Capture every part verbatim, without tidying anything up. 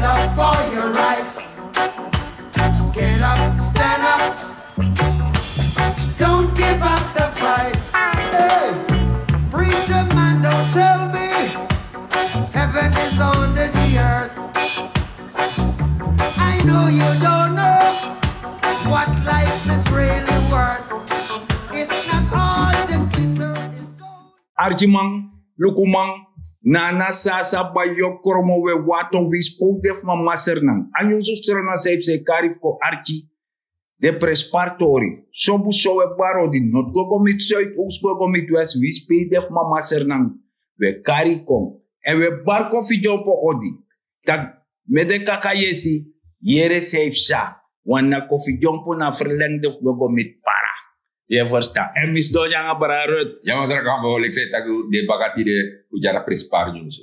Up for your right. Get up, stand up. Don't give up the fight. Hey, preacher man, don't tell me heaven is under the earth. I know you don't know what life is really worth. It's not all the glitter is gold. Arkiman, lukuman, nana sasa bayo kromo we wato wispo de fu mama sernan. Anyu sustra na sa ipse kari fu ko arki. De prespar tori. Sobu so we baro di not go go mit suit, us go go mit west, wispi de fu mama sernan. We kari kon. En we bar kon fidyompo odi. Tak mede kaka yesi, yere sa ipsa. Wan na kon fidyompo na verlengde fu go go mit para. Ye versta. En mi sidon yanga brarut. Ya masra kan bo lek se tagu de bagati de, u jara prespar nyunsu.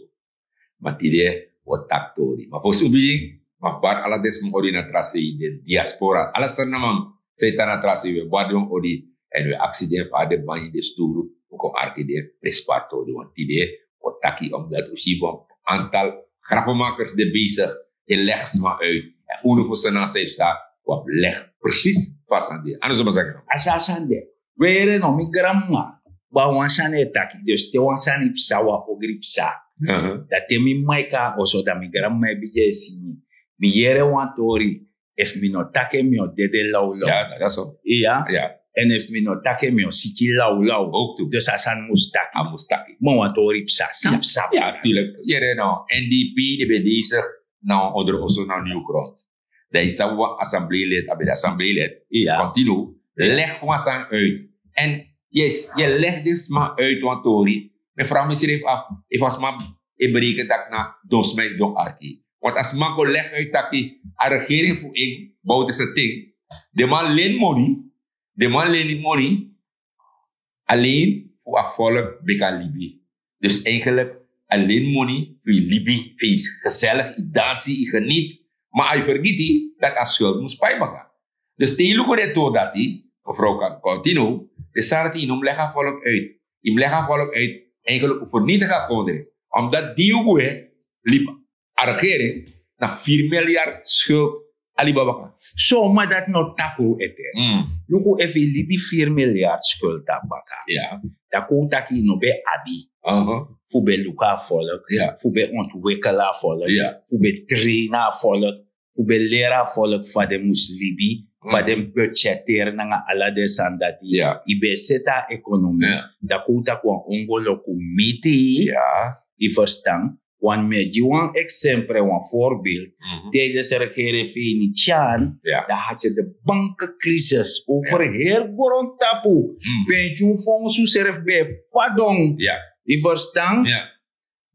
Ma tide, o taki tori. Ma fosi un bigin, ma fu bari ala den sma odi na tra sei, den diaspora, ala sani na man, sei tan na tra sei, we bari den odi, en we aksi den fa den banyi den sturu, un kon arki den prespar tori. Want tide, o taki omdat un si bon, aantal grappenmakers de bezig, e leg sma uit. En unu fu sena sei sa, wat leg precies fa sani de. Anu suma saka. A sa sani de. We yere no, mi granma, ba wan sani e taki, dus te wan sani psa, wan ogri psa. Aha. Dan te mi mama e kon na oso, dan mi granma e bigin e si mi. Mi yere wan tori, efu mi no taki en mi o dede lawlaw. Ya, dat is zo. Iya. Ya. En efu mi no taki en mi o siki lawlaw. Ook tu. Dus a sani mus taki. A mus taki. Ma wan tori psa, san psa. Ya, tuurlijk. Yere no, N D P di ben bezig na wan odro oso na Nieuwgrond. Dan yu sabi wan assembleelid, a ben de assembleelid. Iya. Continu. Leg wan sani uit. En yes, yu leg den sma uit wan tori. Mi e vraag misrefi af, efu a sma e bereken taki na don sma e sidon arki. Want a sma go leg uit taki a regering fu en, Bouterse ting, den man leni moni, den man leni moni, alleen fu a volk ben kan libi. Dus eigenlijk alleen moni fu yu libi, fu yu gezellig, yu dansi, yu geniet. Ma a yu fergiti dati a schuld mus pai baka. Dus te yu luku den tori dati, mevrouw kan continu, den sani dati yu no mus leg a volk uit. Yu mus leg a volk uit, eigenlijk un vernietig a kondre. Omdat di yu gwe, libi a regering, na vier miljard schuld a libi baka. So, ma dati no taki un ete. Mm. Luku, efu yu libi vier miljard schuld a baka. Ya. Taki un taki yu no ben abi. Aha. Fu ben luku a volk. Ya. Fu ben ontwikkel a volk. Ya. Fu ben train a volk. Fu ben leri a volk fa den mus libi. Fa den budgeteri nanga ala den sani dati. Ya. Yu ben seti a ekonomi. Ya. Taki un taki wan ongoloku miti. Ya. Yu ferstan? Want mi e gi wan eksempre, wan voorbeeld. Mhm. Tijdens regering Venetiaan, dan had je de bankencrisis over heel grondtapu. Mhm. Pensioenfondsen zelf ben fadon. Ja. Yu verstaan? Ja.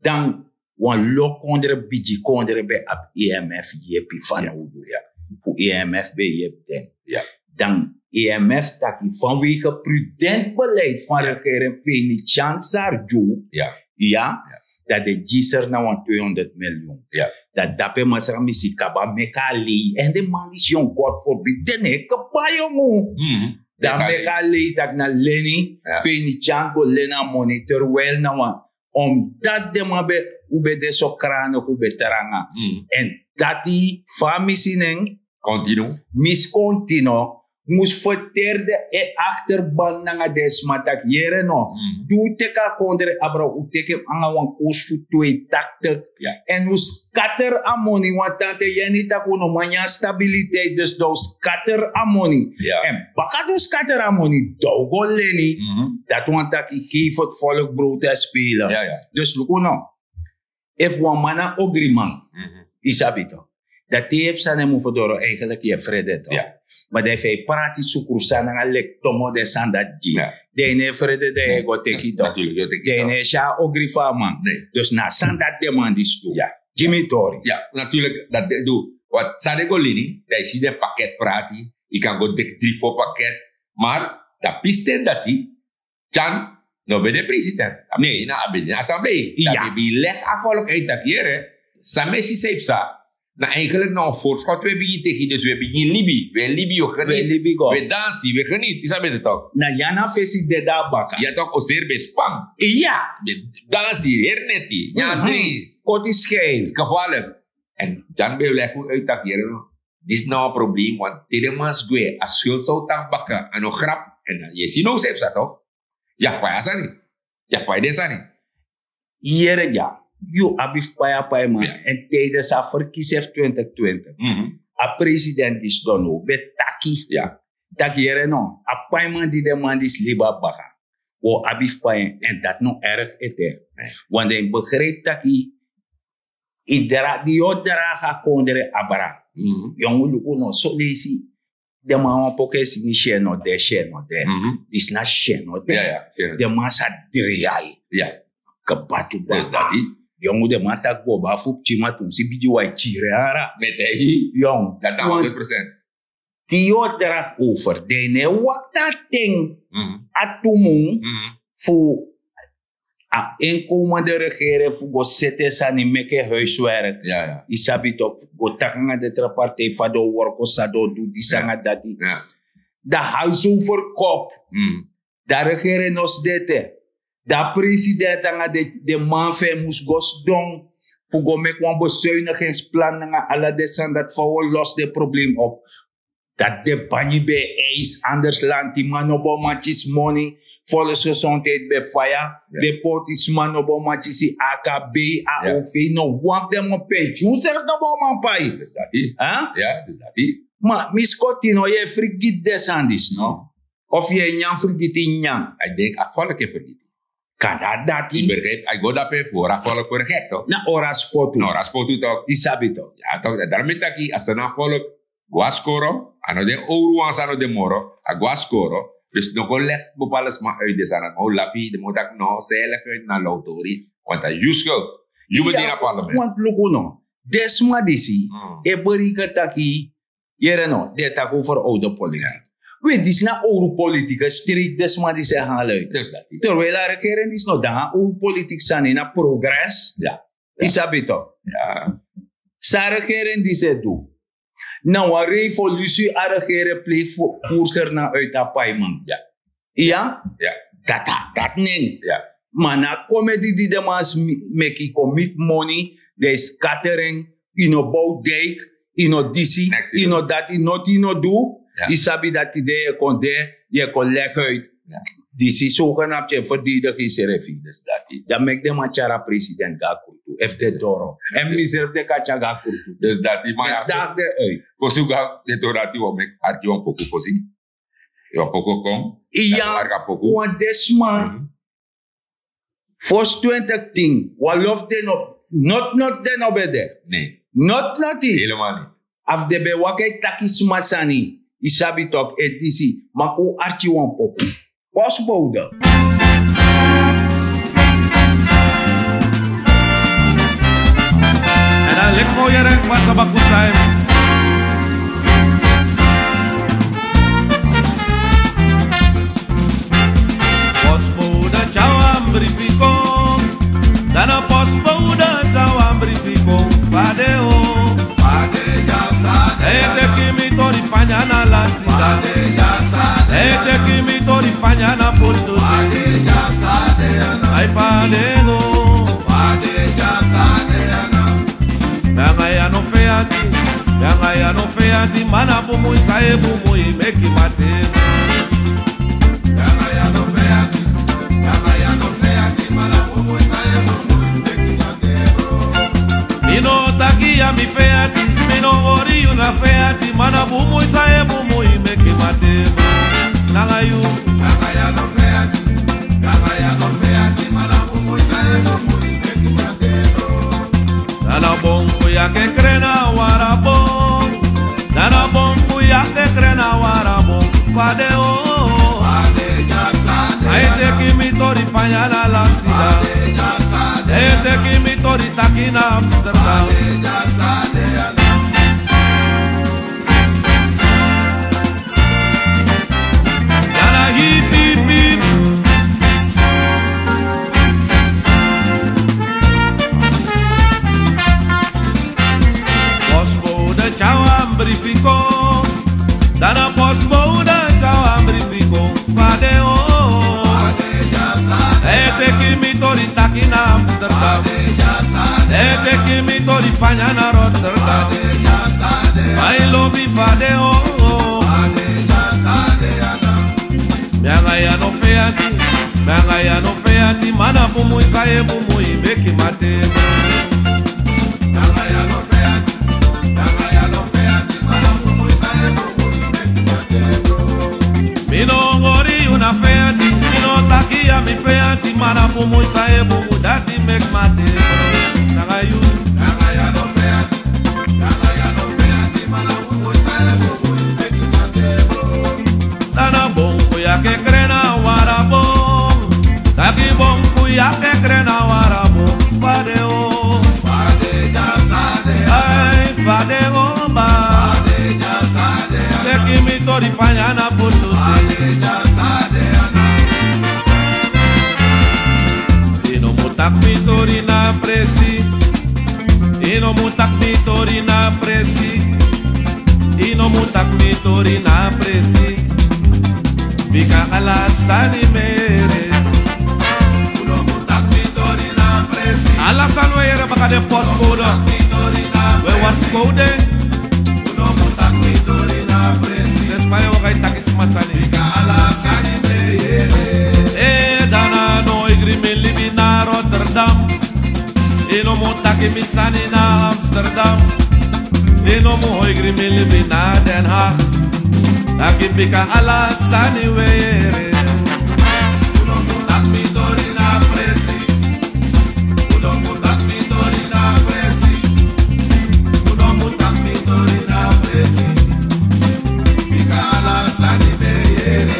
Dan wan lo kondre, bigi kondre ben abi I M F yepi fanowdu. Ja. Fu I M F ben yepi den. Ja. Dan I M F taki vanwege prudent beleid van regering Venetiaan Sarju. Ja. Ja, dat de gi seri na wan tweehonderd miljoen. Ja. Dat dape masra misi kaba meki a lei. En de man disi, God forbid, den no e kaba yu mu. Mhm. Dan meki a lei, taki na leni, ja, Venetiaan go leni a moni, terwijl na wan, omdat den man ben, un ben de so krani, un ben tranga. Mhm. En dati fa a misi nen, Continu. Misi continu. Mus ferteri den achterban nanga den sma taki yere no. Mhm. Di un teki a kondre abra, un teki en nanga wan kosi fu twee tachtig. Ja. En un scatter a moni, want tante Jenny taki un no man nyan stabiliteit, dus dan un scatter a moni. Ja. En baka di un scatter a moni, dan un go leni. Mhm. Dati wani taki geef het volk brood en spelen. Ja, ja. Dus luku no. Efu wan man na ogriman, mhm, yu sabi toch? Dan te yu e psa na en mofo doro, eigenlijk yu e frede toch? Ja. Maar dan efu yu e prati sukru sani nanga leki tongo, den sani dati gi. Ja. Dan yu no e frede, dan yu e go teki toch? Natuurlijk, yu o teki toch. Dan yu no e si a ogri fu a man. Nee. Dus na a sani dati den man disi du. Ja. Gi mi tori. Ja, natuurlijk, dati den du. Want san den go leni, dan yu si den pakket prati, yu kan go teki dri fo pakket. Maar dan pisten dati, Tyan no ben de president. A ben de na, a ben de na assemblee. Ja. Dan ben yu legi a volk uit taki yere, san mi e si san yu psa. Na eigenlijk na wan voorschot we bigin teki, dus we bigin libi. We libi, we geniet. We libi go. We dansi, we geniet. Yu sabi toch? Na ya na fesi dede a baka. Ya toch, o seri ben span. Ja. Ben dansi, heri neti. Nyan dringi. Koti schijn. Gevaarlijk. En Jan ben leki un uit taki yere no, disi na wan probleem, want te den man si gwe a skultu tan baka, a no grap. En dan yu e si no un srefi sa tok, yu a pai a sani, yu a pai den sani. Yere dya, yu abi fu pai a paiman. En tijdens a verkiezing fu twintig twintig, a president disi don now ben taki, taki yere no, a paiman di den man disi libi a baka, wi o abi fu pai en. En dati no erg ete. Want den begrijp taki yu dra di yu o draga kondre abra. Yu o mus luku no, soleisi den man wan poku e singi syen no de, syen no de. Disi na syen no de. Den man sa dri yu ai. Kebatu baba. Yu o mus, den man taki go ba fu pikin ma tu mus si bigi wan e kiri en ara. Yu o mus, dati na honderd procent. Di yu o draga over, dan yu no e wakti a ten, a tu mun fu a inkomende regering fu go seti en sani, meki en huiswerk. Yu sabi tok, go taki nanga den tra partij fa den o worko, san den o du, disi nanga dati. Dan hals over kop, dan regering no sidon ete. Dan a president nanga den man fu en mus go sidon fu go meki wan bezuinigingsplan nanga ala den sani dati, fa wi o losi den probleem op. Dati den banyi ben e eisi, anders lantiman no bo man kisi moni, volksgezondheid ben faya, den portisman no bo man kisi, A K B, A O V, no wan fu den man, pensioen srefi no bo man pai. Ma mi skoti no, yu e frigiti den sani disi no? Of yu e nyan frigiti nyan? A denk a volk e frigiti. Kanda dati. Yu begrijp, a go dape fu ora volk verget tok. Na ora spotu. Na ora spotu tok. Yu sabi tok. Ya tok, dati mi taki a sana volk go a skoro, a no den owru wan san no den moro, a go a skoro. Dus no go leg bepaalde sma uit den sani, no lafi, den man taki no, san yu leg uit na lawtori, want a yu skuld. Yu ben de na parlement. Want luku no, den sma disi e bereken taki, yere no, den e taki over owru politik. We, disi na owru politik, e strijd den sma disi e hali uit. Terwijl a regering disi no de nanga owru politik sani, na progres. Yu sabi tok. San a regering disi e du? Na wan revolusi a regering plei fu puru Sranan uit a paiman. Ya, dati a dati nen. Ma na komedi di den man meki, kon miti moni, den e skateri en, yu no bow dijk, yu no disi, yu no dati, noti yu no du. Yu sabi dati, den yu e kon de, yu e kon leg uit. Disi so kan na pu yu e ferdedigi yusrefi. Dan meki den man tyari a president go na krutu efu den doro. Èn mi srefi de kan tyari go na krutu. Dus dati man ya. Dati de uit. Fosi un go na den tori dati, wi o meki arki wan poku fosi. Yu o poku kon. Iya. Arki a poku. Wan den sma. Fosi twintig tin, wan lof den no, noti noti den no ben de. Noti noti. Helemaal niet. Efu den ben waka e taki sma sani, yu sabi tok, e disi, ma kon un arki wan poku. Postbode. En dan lik voor je recht, maar ze bakken zijn. Postbode tyari wan brifi kon. Dan a postbode tyari wan brifi kon. Fa de o. Fa de ya sa de. E teki mi tori panya na lati. Fa de ya sa de. E teki mi tori panya na pultusi. Fa de ya sa de. Ai fa de go. Fa de ya sa de. Nanga ya no feati. Nanga ya no feati. Mana bumui, sa e bumui, meki mate. Yanga ya no feati, yanga ya no feati, mana bumui, sa e bumui, meki mate. Mi no taki ya mi feati, mi no hori yu na feati, mana bumui, sa e bumui, meki mate. Nanga yu. Yanga ya no feati, yanga ya no feati, mana bumui, sa e bumui, meki mate. Dana bon ku ya ke krena wara bon. Dana bon ku ya ke krena wara bon. Fa de o. Ai teki mi tori panya na lantida. Ai teki mi tori taki na Amsterdam. Dana hip hip hip. Postbode tyari wan brifi kon. Dana postbode tyari wan brifi kon. Fa de o. E teki mi tori taki na Amsterdam. E Teki mi tori panya na Rotterdam. Ai lobi fade o. Mi anga ya no feati, mi anga ya no feati, mana bumui saye bumui meki mate. Mi no hori yu na feati, mi no taki ya mi feati, mana bumui saye bubu dati meki mate. Nanga yu. Dana bon kuya ke krena wara bon. Taki bon kuya ke krena wara bon. Fade o. Ai fade o ba. Teki mi tori panya na putu si. Ino mutak mi tori na presi. Ino mutak mi tori na presi. Ino mutak mi tori na presi. Bika ala sani mere. Ala sani we yere baka de postcode. We waskode. Despaye we kai taki sma sani. E dana no igri mi libi na Rotterdam. Ino mu taki mi sani na Amsterdam. Ino mu hoigri mi libi na Den Haag. Taki bika ala sani were. Uno mu taki mi tori na presi. Uno mu taki mi tori na presi. Uno mu taki mi tori na presi. Bika ala sani were.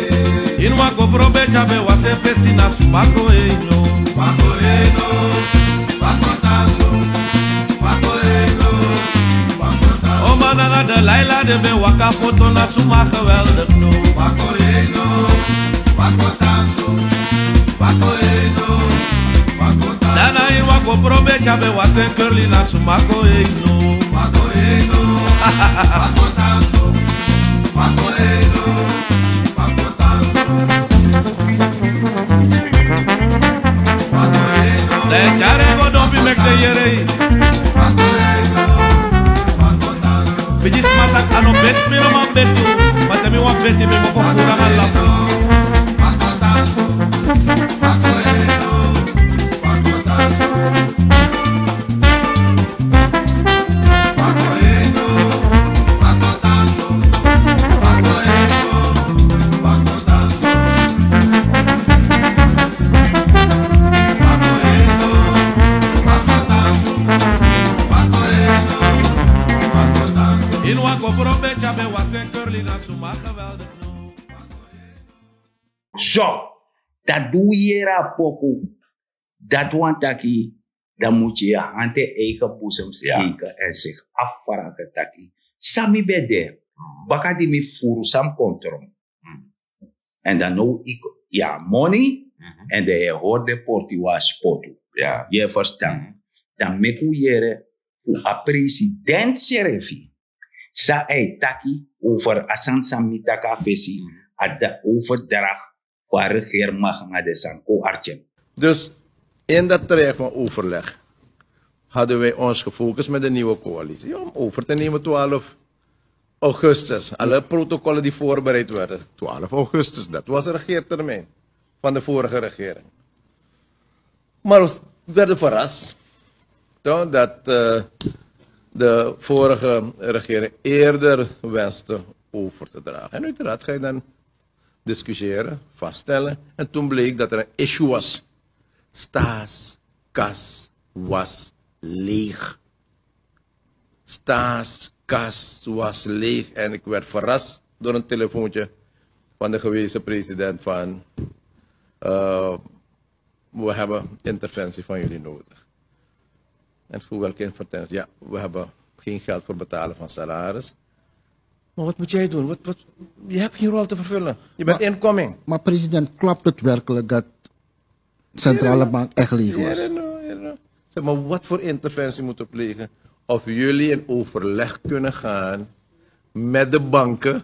Inu wako probe chabe wase fesi na sumako enyo. Wako enyo. O man nanga de laila de ben waka foto na suma geweldig no. Dana in wako probe chabe wasen curly na suma ko eino. Le chare go don bi mek de yere. Bigi sma taki a no beti, mi no man beti. Ma te mi wani beti, mi mofo furu nanga lafu. Inu wan go bron ben tyabe wan sen curly na suma geweldig no. So, dan di un yere a poku, dati wani taki dan mus yu yu hande eigen boezem steken en zich afvragen taki, san mi ben de, baka di mi furu san mi kon tron. En dan now yu abi moni, en dan yu e hori den porti wan spotu. Yu e ferstan? Dan meki un yere fu a president srefi san a e taki over a sani san mi taki a fesi, a overdracht fu a regeermakt nanga den sani. Kon arki en. Dus in dat traject van overleg hadden wij ons gefocust met de nieuwe coalitie om over te nemen twaalf augustus. Alle protocollen die voorbereid werden, twaalf augustus, dat was de regeertermijn van de vorige regering. Maar we werden verrast, toch, dat eh, de vorige regering eerder wenste over te dragen. En uiteraard ga je dan discussiëren, vaststellen. En toen bleek dat er een issue was. Staatskas was leeg. Staatskas was leeg en ik werd verrast door een telefoontje van de gewezen president van eh, we hebben interventie van jullie nodig. En ik vroeg: welke interventie? Ja, we hebben geen geld voor betalen van salaris. Maar wat moet jij doen? Wat, wat, je hebt geen rol te vervullen. Je bent incoming. Maar president, klopt het werkelijk dat de centrale bank echt leeg was? Zeg maar, wat voor interventie moet we plegen? Of jullie in overleg kunnen gaan met de banken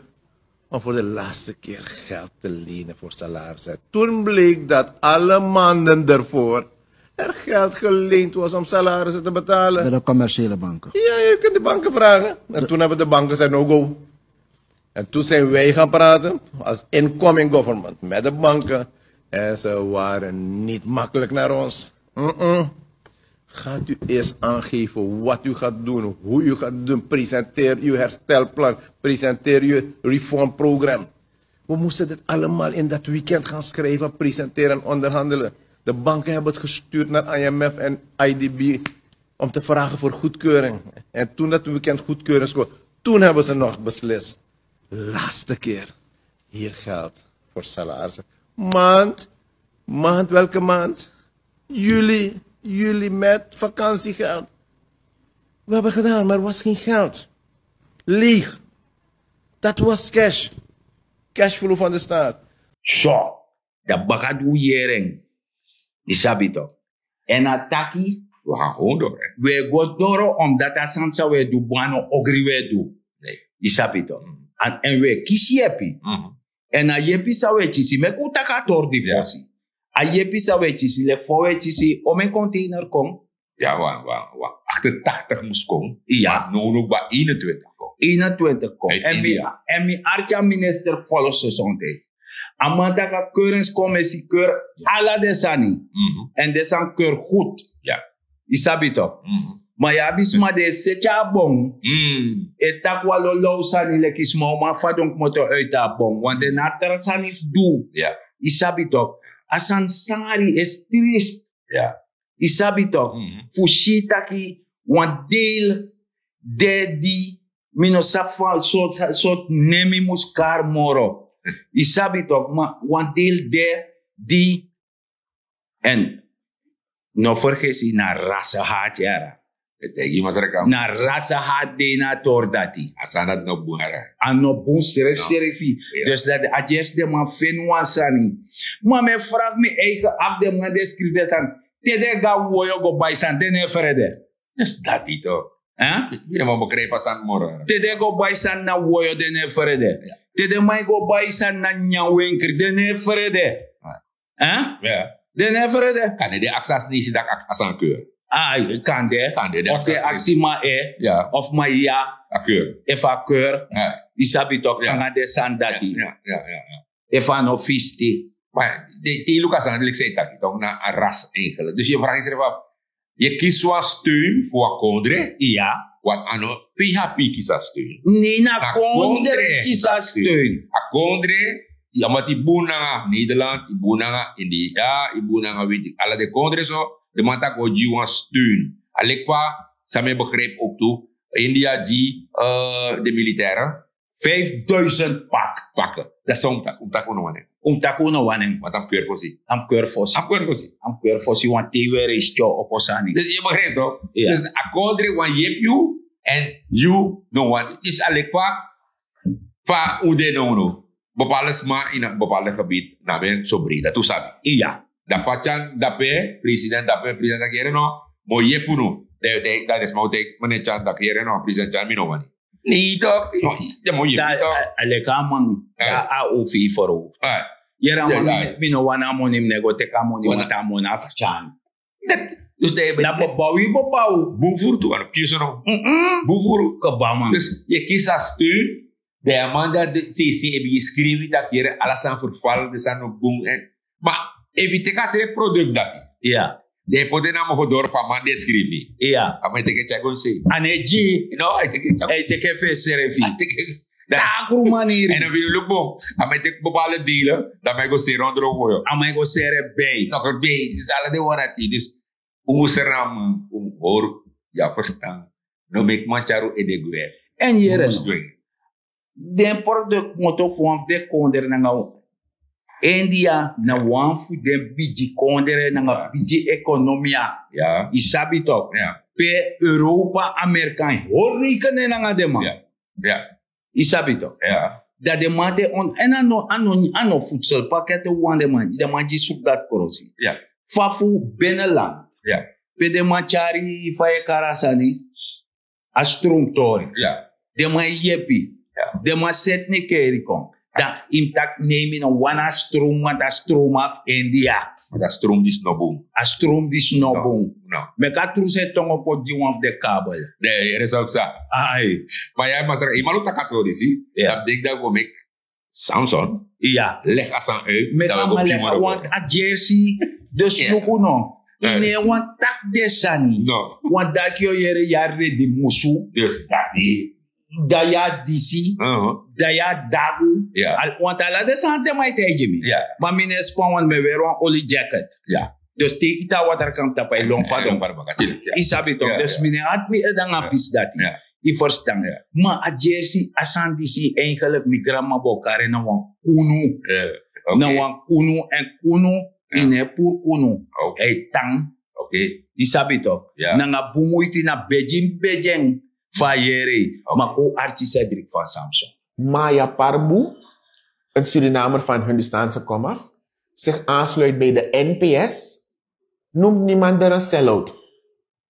om voor de laatste keer geld te lenen voor salaris. Toen bleek dat alle maanden ervoor Er geld geleend was om salarissen te betalen. Bij de commerciële banken. Ja, je kunt de banken vragen. En toen hebben de banken gezegd: no go. En toen zijn wij gaan praten als incoming government met de banken. En ze waren niet makkelijk naar ons. Mm-mm. Gaat u eerst aangeven wat u gaat doen, hoe u gaat doen. Presenteer uw herstelplan, presenteer uw reformprogramma. We moesten dit allemaal in dat weekend gaan schrijven, presenteren en onderhandelen. De banken hebben het gestuurd naar I M F en I D B om te vragen voor goedkeuring. En toen dat weekend goedkeuring kwam, toen hebben ze nog beslist. Laatste keer hier geld voor salarissen. Maand, maand, welke maand? Juli, juli met vakantiegeld. We hebben gedaan, maar er was geen geld. Leeg. Dat was cash. Cashflow van de staat. So, dan baka du yering. Yu sabi tok. En a taki, we gaan gewoon door, hè. We go doro omdat a sani san we du bun a no ogri we du. Nee. Yu sabi tok. En, en we kisi yepi. Mhm. En a yepi san we kisi, meki un taki a tori di fosi. A yepi san we kisi, leki fa we kisi, o men container kon. Ja, wan, wan, wan achtentachtig mus kon. Ja. No, no, ba eenentwintig kon. Eenentwintig kon. En mi, en mi arki a minister Follows Gezondheid. A man taki a keuringscommissie keur ala den sani. Mhm. En den sani keur goed. Ja. Yu sabi tok. Mhm. Ma yu abi sma di e seti a bon. Mm. E taki wan lolow sani leki sma o man fadon kmoto uit a bon. Want den na tra sani fu du. Ja. Yu sabi tok. A sani sari e trist. Ja. Yu sabi tok. Mhm. Fu si taki wan deel de di mi no sabi fa sortu, sortu nen mi mus kari moro. Yu sabi tok, ma wan deel de di, en no fergesi na rase hati yara. Na rase hati de na a tori dati. A sani dati no bun yara. A no bun srefi srefi. Dus dati a gersi den man feni wan sani. Ma mi e fragi mi eigen afu, den man di e skrifi den sani, te den go na woyo go bai sani, den no e frede. Dus dati tok. Hè? Mi no man begrijp a sani moro. Te den go bai sani na woyo, den no e frede. Ja. Te den man e go bai sani na nyanwenkri, den no e frede. Ja. Hè? Ja. Den no e frede. Kan den aksi a snisi dati a sani keur. Ah, kan den. Kan den. Of den aksi man e. Ja. Of man ya. A keur. Efu a keur. Ja. Yu sabi tok, ja, nanga den sani dati. Ja, ja, ja, ja. Efu a no fisti. Ma den, te yu luku a sani leki san yu taki tok, na a ras eigenlijk. Dus yu e fragi yusrefi, yu e kisi wan steun fu wan kondre. Iya. Want a no pe yu habi kisi a steun. Nee, na kondre kisi a steun. A kondre, ya, want yu bun nanga Nederland, yu bun nanga India, yu bun nanga, weet ik, ala den kondre so, den man taki wi o gi wan steun. A leki fa san mi e begrijp ook tu, India gi, eh, den militairen vijfduizend pak. Pakken. Dati san un mus taki, un mus taki un no wani en. Un mus taki un no wani en. Want a mus keur fosi. A mus keur fosi. A mus keur fosi. A mus keur fosi, want te yu e reisi tyo opo sani. Dus yu begrijp tok? Ja. Dus a kondre wani yepi yu, en yu no wani. Dus a leki fa, fa un de nownow. Bepaalde sma in a bepaalde gebied, na ben so breda, tu sabi. Ja. Dan fa tyan dape, president dape, president taki yere no, mi o yepi unu. Dan den sma o taki, meneer Tyan taki yere no, president Tyan, mi no wani. Nee tok. No, den man o yepi tok. A leki a man, a ofi verhoog. Yere a man, mi no wani a moni, mi no e go teki a moni, want a moni a fu Tyan. Dus dan yu ben, na bepau yu bepau. Bun furu tu, wan pikin so no. Bun furu. Kaba man. Dus yu e kisi a steun, dan a man dati, sesi e bigin skrifi taki yere ala sani verval, den sani no bun, en. Ma efu yu teki a srefi product dati. Ja. Dan yu poti en na mofo doro fu a man di e skrifi. Ja. A man e teki en tyari go na sei. A no e gi. No, a e teki en tyari go. A e teki en fu ensrefi. A e teki en. Takru maniri. En dan wi luku bun. A man e teki bepaalde delen, dan a man e go seri ondro fu yu. A man e go seri en bij. Nog erbij. Dus ala den wan dati. Dus un mus seri na a man, un mus hori, yu e ferstan. No meki man tyari un ede gwe. En yere no. Den product moto fu wan fu den kondre nanga un. India na wan fu den bigi kondre nanga bigi ekonomia. Ja. Yu sabi tok. Ja. Pe Europa, Amerika e hori rekening nanga den man. Ja. Ja. Yu sabi tok. Ja. Dan den man de on, en a no, a no, a no voedselpakket wan den man, den man gi suku dati krosi. Ja. Fa fu binnenland. Ja. Pe den man tyari, fa yu e kari a sani, a stroomtoren. Ja. Den man e yepi. Ja. Den man seti Nikeri kon. Dan yu mus taki: "Nee, mi no wani a stroom, want a stroom na fu India." Want a stroom disi no bun. A stroom disi no bun. No. Meki a trusu e tongo poti gi wan fu den kabel. De yere san psa. Ai. Ma ya masra, yu man o taki a tori, si. Ya. Dan denki dan go meki Samson. Ya. Leg a sani uit. Meki a man leg, want a jersey de sluku no. Yu no e wani taki den sani. No. Want dati yu o yere, yu a redi musu. Dus dati. Dan yu a disi, dan yu a dagu. Want ala den sani de man e taigi mi. Ma mi no e span, want mi e weri wan oli jacket. Dus te yu iti a water kan tapu, a e lon fadon. Yu sabi tok, dus mi no e hati mi ede nanga a pisi dati. Yu ferstan? Ma a jersey, a sani disi, eigenlijk mi granmama bo kari na wan kunu. Na wan kunu, èn kunu, yu no e puru kunu. A e tan. Yu sabi tok? Nanga bun muiti, na begi mi begi en fu a yere. Ma kon arki Cedric van Samson. Maya Parbu, een Surinamer van Hindustaanse komaf, zich aansluit bij de N P S, noemt niemand er een sellout.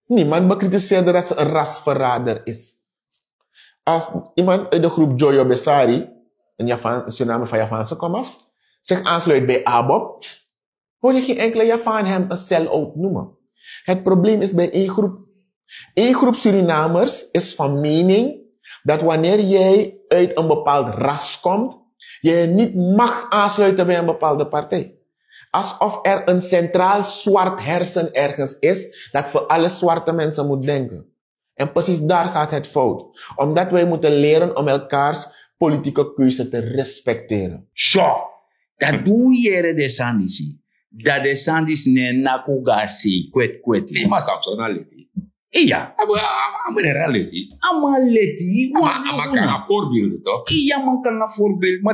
Niemand bekritiseerde dat ze een rasverrader is. Als iemand uit de groep Jojo Besari, een Javaan, een Surinamer van Javaanse komaf, zich aansluit bij ABOP, hoor je geen enkele Javaan hem een sellout noemen. Het probleem is bij één groep. Eén groep Surinamers is van mening dat wanneer jij uit een bepaald ras komt, je je niet mag aansluiten bij een bepaalde partij. Alsof er een centraal zwart hersen ergens is dat voor alle zwarte mensen moet denken. En precies daar gaat het fout, omdat wij moeten leren om elkaars politieke keuze te respecteren. So, dan di un yere den sani disi, dan den sani disi no e naki un go na sei kwetkweti. Ma Samson na leti. Iya. A man na leti. A man leti. A man kan a voorbeeld, toch? Iya, a man kan a voorbeeld. Ma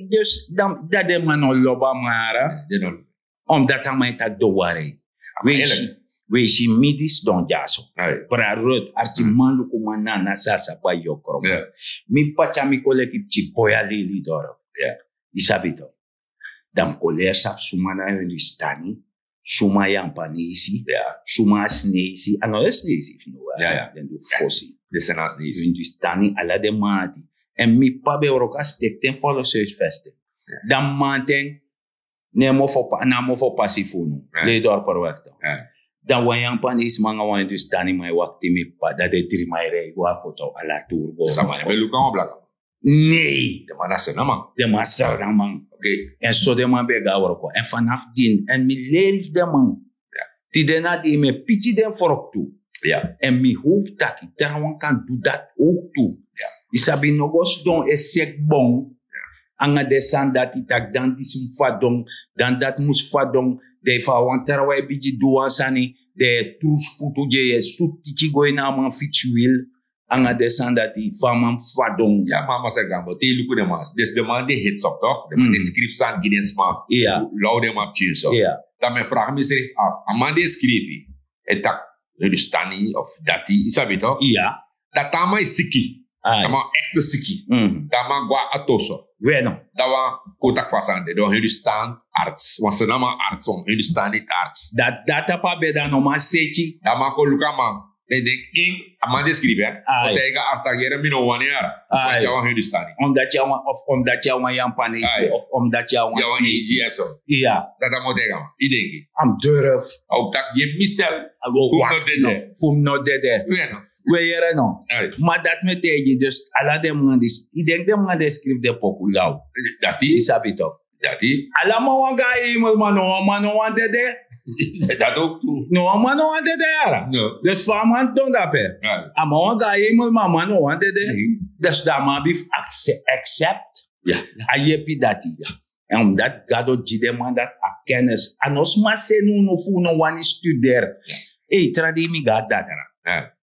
dus dan, dan den man no lobi a man. Omdat a man e taki don wari. We si, we si mi di sidon dyaso. Pra Ruth, arki man, luku man, na, na sasa pa yokro. Mi pati a mi kon leki pikin boi a Lelydorp. Yu sabi tok? Dan mi kon leri sabi suma na Hindustani, suma Yapanesi, suma Sineisi, a no de Sineisi fu no, den du fosi. Den sani na Sineisi. Hindustani, ala den man ati. Èn mi p'pa ben wroko a stekten folo Zuidvesting. Dan mamanten, na en mofo pa, na a mofo pasi fu unu. Lelydorp West. Dan wan Yapanesi man nanga wan Hindustani man e wakti mi p'pa, dan den dri man e rei go a foto, ala tuuru go. Sama ben luku a wan blaka. Nee. Den man na Sranan man. Den man Sranan man. Oké. Èn so den man ben e go na wroko. Èn fanafu dini, èn mi leri fu den man. Ya. Tide na dei mi e piki den froktu. Ya. Èn mi howpu taki trawan kan du dati owktu. Ya. Yu sabi, no go sidon e seki bon. Ya. Anga den sani dati, taki dan disi mus fadon, dan dati mus fadon. Dan efu a wan trawan e bigin du wan sani, dan yu e trusu futu gi en, yu e sutu tiki go ini a man fikswil. Anga den sani dati, fa a man fadon. Ya, ma masra Gambo, te yu luku den man, dus den man di e hits op, toch? Den man di e skrifi sani gi den sma. Ya. Law den man pikin so. Ya. Dan mi e vraag misrefi, a, a man di e skrifi, e taki Hindustani of dati, yu sabi toch? Ya. Dan te a man e siki. Ai. A man ekte siki. Mhm. Dan a man go na ati oso. We no. Dan wan kon taki fa a sani de, dan wan Hindustan arts. Wan Sranan man arts, wan Hindustani arts. Dan, dan tapu a bed, dan no man seki. Dan a man kon luku a man. Dan yu denki, a man di e skrifi, hè? Ai. Kon taigi a arts taki yere, mi no wani yere. Ai. Omdat yu na wan Hindustani. Omdat yu na wan, of omdat yu na wan Yapanesi, ai, of omdat yu na wan Sineisi. Yu na wan Easy, ya so. Ya. Dati a man o taigi a man. Yu denki? A mus durf. A o taki: "Yepi mi stel." A go wakti, no. Fu mi no dede. We no. We yere no. Ai. Ma dati mi e taigi, dus ala den man disi, yu denki den man di e skrifi den poku law? Dati. Yu sabi toch? Dati. Ala man wani go na hemel, ma no wan man no wani dede. Dati owktu. No wan man no wani dede, yere. No. Dus fa a man sidon dape. Ai. A man wani go na hemel, ma a man no wani dede. Mhm. Dus dan a man abi fu acce-, accept. Ya. A yepi dati. Ya. Èn omdat Gado gi den man dati a kennis. A no sma seni unu fu unu wani studeri. Ya. Ei, tra dei mi go na datra. Ya.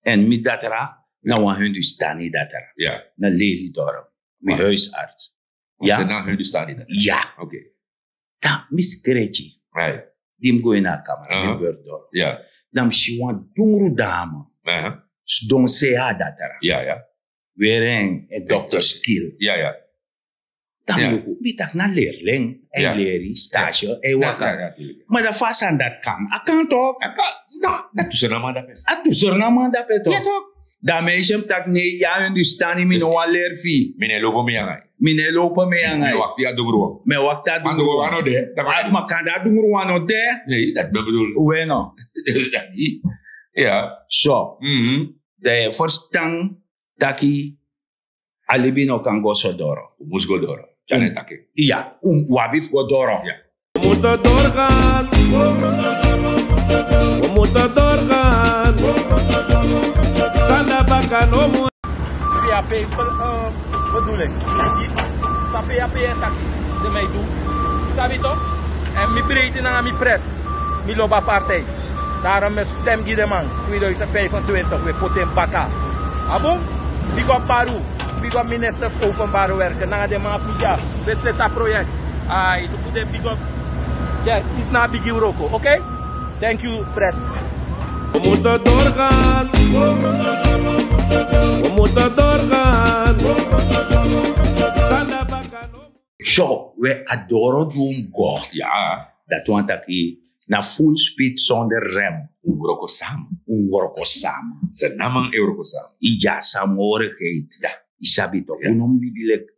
Èn mi datra na wan Hindustani datra. Ya. Na Lelydorp. Mi huisarts. Ya. Sranan Hindustani datra. Ya. Oké. Dan mi skreki. Right. Di mi go ini a kamra, mi beri doro. Ya. Dan mi si wan dungru dama. Aha. Sidon sei a datra. Ya, ya. Weri en, en dokterskil. Ya, ya. Dan mi luku, mi taki na leri len, a e leri, stage, a e waka. Ya, ya, ya. Ma dan fa a sani dati kan? A kan toch? A kan, no, na tu Sranan man dape. A tu Sranan man dape toch? Ya, toch. Dan mi e si en taki nei, ya, yu understand, mi no wan leri fu yu. Mi no e lopo mi anga yu. Mi no e lopo mi anga yu. Mi e wakti a dungruwan. Mi e wakti a dungruwan. Ma kanda a dungruwan no de. Nei, dati mi e bedul. We no. Dati. Ya. So, dan yu e ferstan taki a libi no kan go so doro. Un mus go doro. Tyari en taki. Ya, un abi fu go doro. Ya. We moeten doorgaan. We moeten doorgaan. Sanda baka no mu. P A P bedoel ik. Sa P A P e taki. De mij doe. Sabi toch? En mi breiti nanga mi pres. Mi lobi a partij. Daarom mi stem gi den man. Tweeduizend vijfentwintig we poti en baka. A bun. Big up Baru. Big up minister fu openbare werken nanga den man fu dya. We seti a project. Ai, tu put den big up. Dya, disi na a bigi wroko, oké? Thank you, pres. We moeten doorgaan. We moeten doorgaan. Sanda baka no. So, we a doro du mus go. Ya. Dati wani taki na full speed sonder rem. Un wroko sama. Un wroko sama. Sernam e wroko sama. Ya, samorigheid. Ya. Yu sabi toch, ya, un no mus libi leki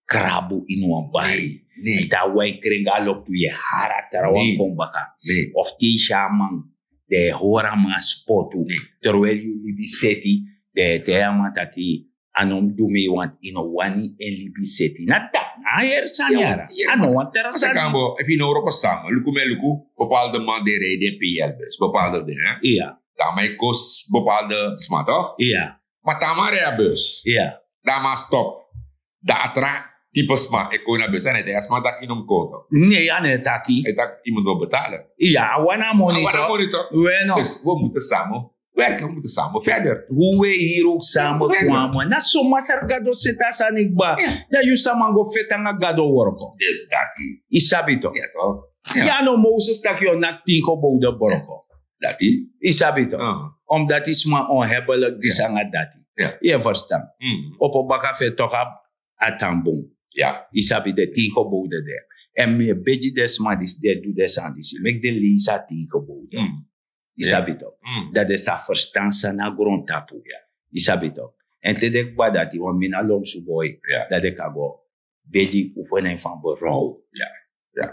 krabu ini wan bari. Nei. Yu tan wai kringi a loktu, yu e hari a trawan kon baka. Nei. Of te yu si a man, dan yu e hori a man spotu. Nei. Terwijl yu libi seti, dan yu e taigi a man taki a no mus du mi, want yu no wani en libi seti. Na taki, na a heri sani. Ya, yara. Ya, a no wan tra sani. Efu yu no wroko sama, luku mi e luku, bepaalde man di e rei den P L bus, bepaalde den, hè? Ya. Dan a man e kosi bepaalde sma, toch? Ya. Ma te a man rei a bus. Ya. Dan a man stop. Dan a tra type sma e kon ini a bus, a no e taigi a sma taki yu no mus kon, toch? Nei, a no e taki. A e taki yu mus no betalen. Ya, a wani a moni, toch? A wani a moni, toch? We no. Dus we moeten samen werken, we moeten samen verder. We heri ook samen kwamen. Na so Masra Gado seti a sani kba. Ya. Dan yu sama go feti nanga Gado wroko. Dus dati. Yu sabi toch? Ya, toch? Ya. Ya no Moses taki yu o naki tin geboden broko. Dati. Yu sabi toch? Ah. Omdat yu sma onhebbelik disi nanga dati. Ya. Yu e ferstan. Mm. Opo baka fu en toch a tan bun. Ya. Yu sabi den tin geboden de. Èn mi e begi den sma disi di e du den sani disi, meki den leisi a tin geboden. Mm. Yu sabi toch? Mm. Dan den sa ferstan san na grontapu. Ya. Yu sabi toch? Èn te den kba dati, want mi na lomsu boi. Ya. Dan den kan go begi, oefening van berouw. Ya. Ya.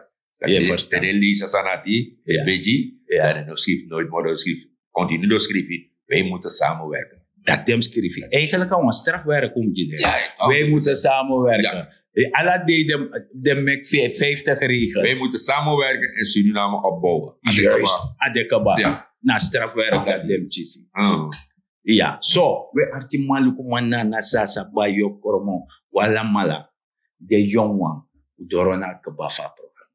Yu e ferstan. Te den leisi a sani dati, den begi, ya, dan den no skrifi, nooit moro skrifi. Continu den skrifi, wij moeten samenwerken. Dati den mus skrifi. Eigenlijk a wan strafwerk un gi den. Ya, ya. Wij moeten samenwerken. Ya. Eh, ala dei den, den meki vijftig regel. Wij moeten samenwerken en Suriname opbouwen. Juist. A de kaba. Ya. Na strafwerk dati den mus kisi. Mm. Ya, so, we arkiman, lukuman, nana, sisa, baya, kromo, wi alamala, den yongu wan, un doro na a kba fu a programa.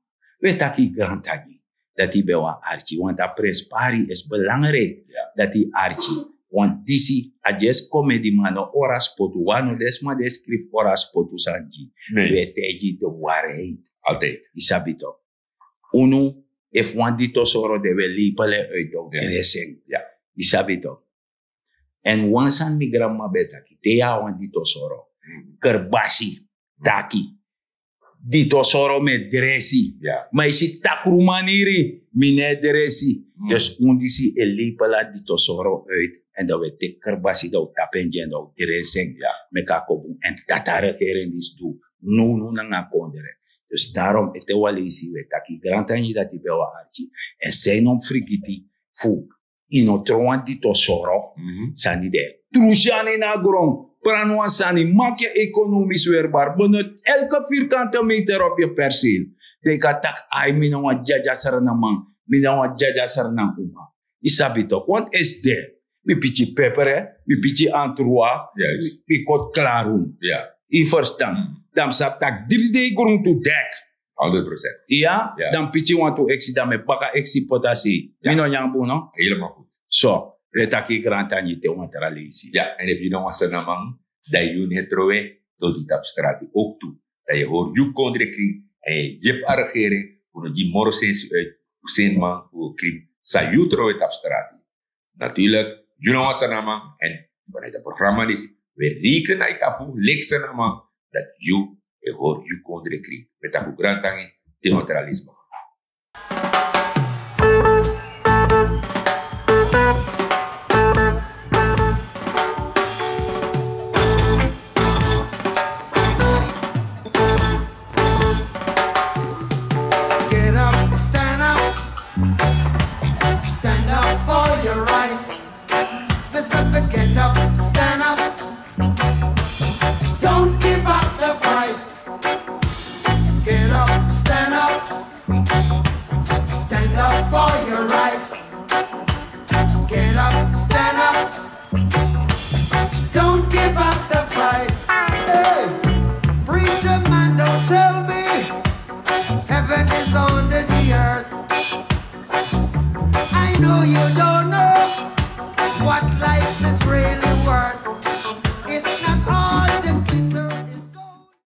We taki grantangi dati yu ben wan arki, want a prenspari is belangrijk. Ya. Dati yu arki, want disi a just komedi, ma no ora spotu, wan no den sma di e skrifi ora spotu sani gi. Nee. We taigi den waarheid. Altijd. Yu sabi toch? Unu, efu wan dito soro de, we lepel en uit, dan we dresi en. Ya. Yu sabi toch? Èn wan sani mi granmama ben e taki, te yu abi wan dito soro, mm, kerbasi, taki, dito soro mi e dresi. Ya. Ma yu si takru maniri, mi no e dresi. Mm. Dus un disi e lepel a dito soro uit, èn dan we teki kerbasi, dan we tapu en gi en, dan we dresi en. Ya. Meki a kon bun. Èn dati a regering disi du nownow nanga a kondre. Dus daarom ete wan leisi we taki grantangi dati yu ben wan arki. Èn san yu no mus frigiti fu yu no tron wan dito soro. Mhm. Sani de. Trusi yu anu ini a gron. Pran wan sani. Maak yu economisch weerbaar. Benut elke vierkante meter op yu perceel. Dan yu kan taki, ai, mi na wan dyadya Sranan man. Mi na wan dyadya Sranan uma. Yu sabi toch? Want is de. Mi piki pepere, mi piki antrua, juist, mi, mi koti klarun. Ya. Yu ferstan? Mm. Dan mi sabi taki dri dei gruntu deki. Honderd procent. Ya, ya, dan mi piki wantu eksi, dan mi e baka eksi poti a sei. Ya. Mi no nyan bun, no? Helemaal goed. So, we taki grantangi te wan tra leisi. Ya, èn efu yu no wan Sranan man, dan yu no e trowe doti tapu strati ook tu. Dan yu hori yu kondre krin, èn yu yepi a regering fu no gi moro sensi uit fu Sranan man fu krin san yu trowe tapu strati. Natuurlijk, yu no wan Sranan man, èn vanuit a programa disi, we reken na yu tapu, leki Sranan man, dati yu e hori yu kondre krin. We taki grantangi te wan tra leisi.